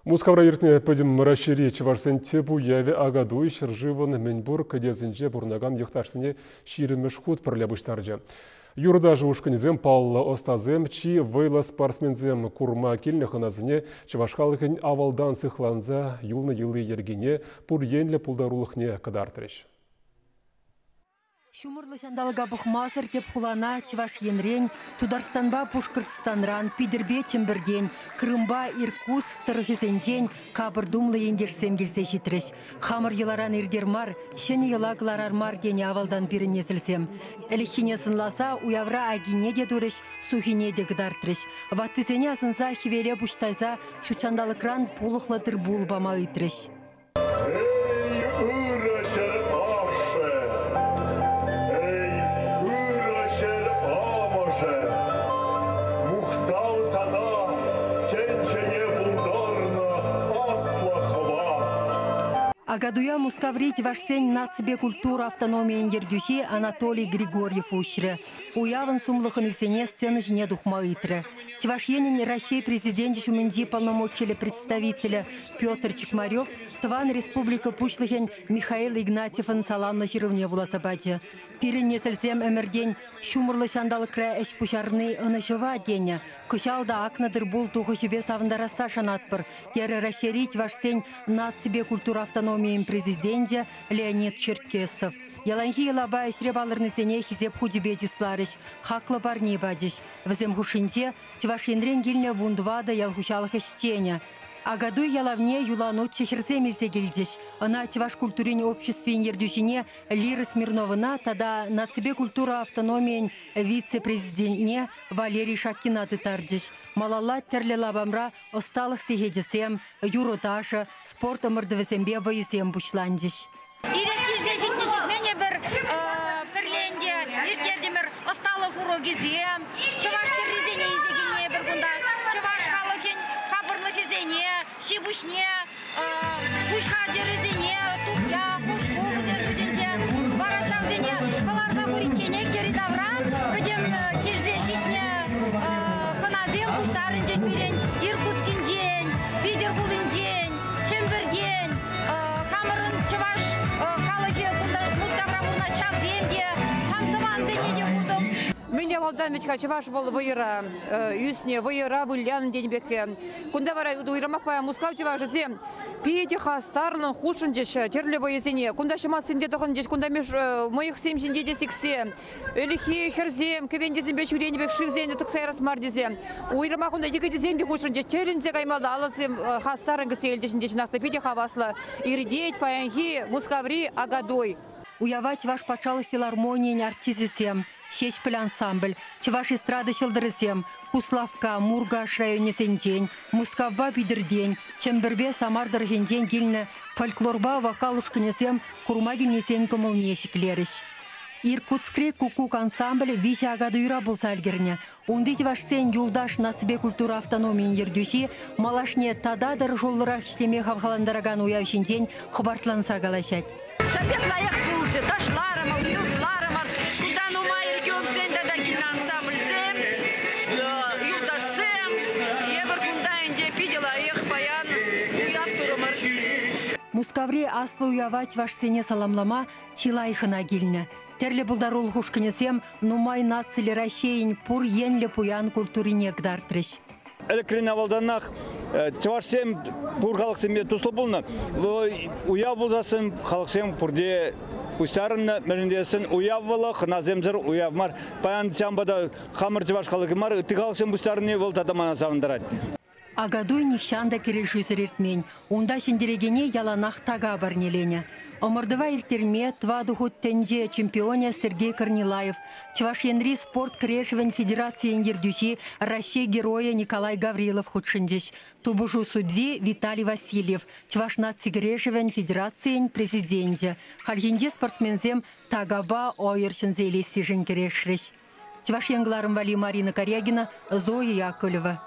Мускавра иртнӗ Пӗтӗм Раҫҫейри чӑвашсен тӗп уявӗ Акатуй ҫӗршывӑн мӗнпур кӗтесӗнче пурӑнакан йӑхташсене ҫирӗммӗш хут пӗрле пуҫтарчӗ. Юрӑ-ташӑ ушкӑнӗсем, паллӑ ӑстасем, чи вӑйлӑ спортсменсем курма килнӗ хӑнасене чӑваш халӑхӗн авалтан сыхланса юлнӑ йӑли-йӗркине, пур енлӗ пултарулӑхне кӑтартрӗҫ. Ҫумӑрлӑ ҫанталӑка пӑхмасӑр тӗп хулана Чӑваш Енрен, Тутарстанпа Пушкӑртстанран, Питӗрпе Чӗмпӗртен, Крымпа Иркутск тӑрӑхӗсенчен капӑр тумлӑ ентешсем килсе ҫитрӗҫ. Хамӑр йӑларан иртер мар, ҫӗнӗ йӑла кӑларар мар тенӗ авалтан пирӗн несӗлсем. Ӗлӗкхине сӑнласа уявра акине те турӗҫ, сухине те кӑтартрӗҫ. Ваттисене асӑнса хӗвеле пуҫтайса ҫутҫанталӑкран пулӑхлӑ тыр-пул пама ыйтрӗҫ. Эй, ырӑ ҫӗр ашшӗ! Эй, ырӑ ҫӗр амӑшӗ! Мухтав сана, тӗнчене пултарнӑ аслӑ хӑват! Акатуя Мускаври чӑвашсен наципе культура автономийӗн ертӳҫи Анатолий Григорьев уҫрӗ. Уявӑн сумлӑ хӑнисене сцена ҫине тухма ыйтрӗ. Чӑваш Енӗн Раҫҫей Президенчӗ ҫумӗнчи полномочиллӗ представителӗ Петр Чекмарев тӑван республика Пуҫлӑхӗн Михаил Игнатьевӑн саламлӑ ҫырӑвне вуласа пачӗ. Пирӗн несӗлсем ӗмӗртен ҫумӑрлӑ ҫанталӑкра ӗҫ пуҫарни ӑнӑҫӑва тенӗ. Кӑҫал та акнӑ тыр-пул тухӑҫӗпе савӑнтарасса шанатпӑр, терӗ Раҫҫейри чӑвашсен наципе культура автономийӗн президенчӗ Леонид Черкесов. Яланхи йӑлапа ӗҫре палӑрнисене Хисеп хучӗпе чысларӗҫ, хаклӑ парне пачӗҫ. Вӗсем хушшинче Чӑваш Енрен килнӗ 14 ял хуҫалӑх ӗҫченӗ. Акатуй ялавне юланутҫӑ хӗрсем илсе килчӗҫ. Ӑна чӑваш культурин обществин ертӳҫине Лира Смирновӑна тата наципе культура автономийӗн вице-президентне Валерий Шакина тыттарчӗҫ. Малалла тӗрлӗ лапамра ӑсталӑх сехечӗсем, юрӑ-ташӑ, спорт ӑмӑртӑвӗсемпе вӑйӑсем пуҫланчӗҫ. Ирек килсе ҫитнӗ ҫитмен эпир пӗрле ӗнтӗ ирттертӗмӗр ӑсталӑх урокӗсем, чӑваш тӗррисене илсе килнӗ эпир кунта, чӑваш халӑхӗн капӑрлӑхӗсене, ҫи-пуҫне, пуҫ хатӗрӗсене, тухья, хушпу вӗсен шутӗнче. Вара ҫавсене кӑларса хуричченех йӗри-тавра пӗтӗм килсе ҫитнӗ хӑнасем пуҫтарӑнчӗҫ пирӗн Иркутскинчен, Питӗр хулинчен, Чӗмпӗртен, хамӑрӑн чӑваш халӑхӗ кунта Мускавра пурӑнать ҫавсем те, хам тӑвансене те куртӑм. Мӗн авалтан вӗт-ха чӑваш вӑл вӑйӑра ӳснӗ, вӑйӑра вылянӑ тенӗ пек. Кунта вара уйрӑмах паян Мускав чӑвашӗсем питӗ хастарлӑн хутшӑнчӗҫ тӗрлӗ вӑйӑсене. Кунта ҫӑматсем те тӑхӑнчӗҫ, кунта мӑйӑхсем ҫинче те сиксе, Ӗлӗкхи хӗрсем кӗвентесемпе ҫӳренӗ пек шывсене тӑкса ярас мар тесе. Уйрӑмах унта йӗкӗтӗсем те хутшӑнчӗҫ. Тӗлӗнсе каймалла алӑсем хастаррӑн кӗтсе илчӗҫ ӗнтӗ чӑнах та питӗ хаваслӑ. Иртет паянхи Мускаври Акатуй. Уява Чӑваш патшалӑх филармонийӗн артисчӗсем, Ҫеҫпӗл ансамбль, чӑваш эстрада ҫӑлтӑрӗсем, Куславкка, Муркаш районӗсенчен, Мускавпа Питӗртен, Чӗмпӗрпе Самар тӑрӑхӗнчен килнӗ фольклорпа вокал ушкӑнӗсем курма килнисен кӑмӑлне ҫӗклерӗҫ. Иркутскри Куккук ансамбль виҫӗ Акатуйра пулса ӗлкӗрнӗ. Унти чӑвашсен Юлташ наципе культура автономийӗн ертӳҫи малашне тата тӑрӑшуллӑрах ӗҫлеме хавхалантаракан уяв ҫинчен хӑпартланса калаҫать. Ҫапах лайӑх пулчӗ. Ташларӑмӑр, юрларӑмӑр. Кунта нумай регионсен тата килнӗ ансамбльсем, юлташсем. Эпир кунта ӗнтӗ питӗ лайӑх паян уяв турӑмӑр. Мускаври аслӑ уява чӑвашсене саламлама чылай хӑна килнӗ. Тӗрлӗ пултарулӑх ушкӑнӗсем нумай нациллӗ Раҫҫейӗн пур енлӗ пуян культурине кӑтартрӗҫ. Ӗлӗкрен авалтанах чӑвашсем пур халӑхсемпе туслӑ пулнӑ. Уяв пулсассӑн халӑхсем пурте пуҫтарӑннӑ. Мӗншӗн тесен уяв вӑл хӑнасемсӗр уяв мар. Паян ҫавӑнпа та хамӑр чӑваш халӑхӗ мар, ытти халӑхсем пуҫтарӑнни вӑл тата мана савӑнтарать. Акатуй нихҫан та кӗрешӳсӗр иртмен. Унта ҫӗнтерекене яланах така парнеленӗ. Ӑмӑртӑва ирттерме тӑватӑ хут тӗнче чемпионӗ Сергей Корнилаев, Чӑваш Енри спорт кӗрешӗвӗн федерацийӗн ертӳҫи, Раҫҫей Геройӗ Николай Гаврилов хутшӑнчӗҫ. Тупӑшу судйи Виталий Васильев, Чӑваш наци кӗрешӗвӗн федерацийӗн президенчӗ. Хальхинче спортсменсем такапа ӑйӑр ҫӗнсе илессишӗн кӗрешрӗҫ. Чӑваш Ен кӑларӑм валли Марина Карягина, Зоя Яковлева.